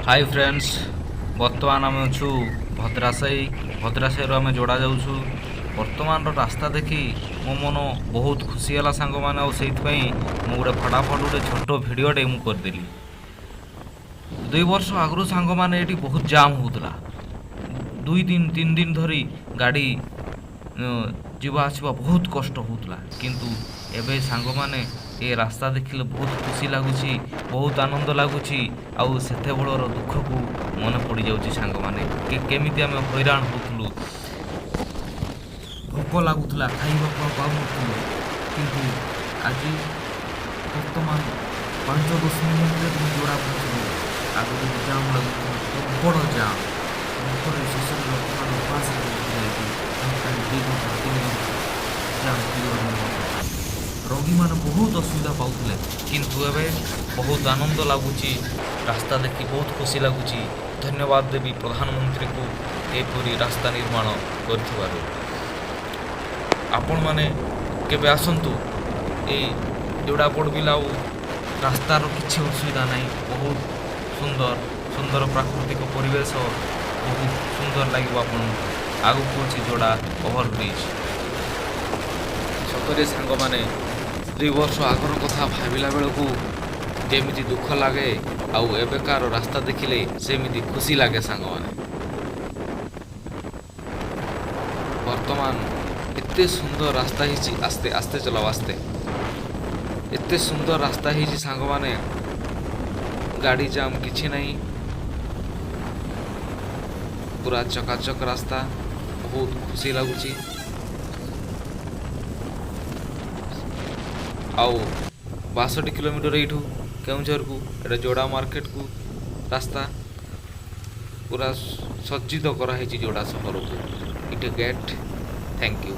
High friends, ବର୍ତ୍ତମାନ ଆମେ ଅଛୁ ଭଦ୍ରାସାହି। ଭଦ୍ରାସାହିରୁ ଆମେ ଯୋଡ଼ା ଯାଉଛୁ। ବର୍ତ୍ତମାନର ରାସ୍ତା ଦେଖି ମୋ ମନ ବହୁତ ଖୁସି ହେଲା ସାଙ୍ଗମାନେ। ଆଉ ସେଇଥିପାଇଁ ମୁଁ ଗୋଟେ ଫଟାଫଟ ଗୋଟେ ଛୋଟ ଭିଡ଼ିଓଟେ ମୁଁ କରିଦେଲି। 2 ବର୍ଷ ଆଗରୁ ସାଙ୍ଗମାନେ, ଏଇଠି ବହୁତ ଜାମ୍ ହେଉଥିଲା। 2 ଦିନ 3 ଦିନ ଧରି ଗାଡ଼ି ଯିବା ଆସିବା ବହୁତ କଷ୍ଟ ହେଉଥିଲା। କିନ୍ତୁ ଏବେ ସାଙ୍ଗମାନେ, ଏ ରାସ୍ତା ଦେଖିଲେ ବହୁତ ଖୁସି ଲାଗୁଛି, ବହୁତ ଆନନ୍ଦ ଲାଗୁଛି। ଆଉ ସେତେବେଳର ଦୁଃଖକୁ ମନେ ପଡ଼ିଯାଉଛି ସାଙ୍ଗମାନେ, କି କେମିତି ଆମେ ହଇରାଣ ହେଉଥିଲୁ। ଭୋକ ଲାଗୁଥିଲା, ଖାଇବାକୁ ଆଉ ପାଉନଥିଲୁ। କିନ୍ତୁ ଆଜି ବର୍ତ୍ତମାନ 5-10 ମିନିଟ୍ରେ ତୁମେ ଯୋଡ଼ା ପହଞ୍ଚିଯିବ। ଆଗରୁ ଜାମ୍ ଲାଗୁଥିଲା, ପ୍ରବଳ ଜାମ୍। ଉପରେ ଶେଷରେ ଲୋକମାନେ ଉପାସରେ ରହୁଥିଲେ ଏଠି। ଘଣ୍ଟାଏ, 2 ଘଣ୍ଟା, 3 ଘଣ୍ଟା ଜାମ୍ କ୍ଲିଅର ହେବା ପର୍ଯ୍ୟନ୍ତ ରୋଗୀମାନେ ବହୁତ ଅସୁବିଧା ପାଉଥିଲେ। କିନ୍ତୁ ଏବେ ବହୁତ ଆନନ୍ଦ ଲାଗୁଛି। ରାସ୍ତା ଦେଖି ବହୁତ ଖୁସି ଲାଗୁଛି। ଧନ୍ୟବାଦ ଦେବି ପ୍ରଧାନମନ୍ତ୍ରୀଙ୍କୁ ଏପରି ରାସ୍ତା ନିର୍ମାଣ କରିଥିବାରୁ। ଆପଣମାନେ କେବେ ଆସନ୍ତୁ ଏଇ ଯୋଡ଼ା ବଡ଼ବିଲ। ଆଉ ରାସ୍ତାର କିଛି ଅସୁବିଧା ନାହିଁ। ବହୁତ ସୁନ୍ଦର ସୁନ୍ଦର ପ୍ରାକୃତିକ ପରିବେଶ, ବହୁତ ସୁନ୍ଦର ଲାଗିବ ଆପଣଙ୍କୁ। ଆଗକୁ ଅଛି ଯୋଡ଼ା ଓଭରବ୍ରିଜ୍। ସତରେ ସାଙ୍ଗମାନେ, 2 ବର୍ଷ ଆଗର କଥା ଭାବିଲା ବେଳକୁ ଯେମିତି ଦୁଃଖ ଲାଗେ, ଆଉ ଏବେକାର ରାସ୍ତା ଦେଖିଲେ ସେମିତି ଖୁସି ଲାଗେ ସାଙ୍ଗମାନେ। ବର୍ତ୍ତମାନ ଏତେ ସୁନ୍ଦର ରାସ୍ତା ହେଇଛି। ଆସ୍ତେ ଆସ୍ତେ ଚଲାଅ, ଆସ୍ତେ। ଏତେ ସୁନ୍ଦର ରାସ୍ତା ହେଇଛି ସାଙ୍ଗମାନେ, ଗାଡ଼ି ଜାମ୍ କିଛି ନାହିଁ। ପୁରା ଚକାଚକ ରାସ୍ତା, ବହୁତ ଖୁସି ଲାଗୁଛି। ଆଉ 62 କିଲୋମିଟର ଏଇଠୁ କେଉଁଝରକୁ। ଏଇଟା ଯୋଡ଼ା ମାର୍କେଟକୁ ରାସ୍ତା। ପୁରା ସଜ୍ଜିତ କରାହେଇଛି ଯୋଡ଼ା ସହରକୁ। ଏଇଟା ଗେଟ୍। Thank you.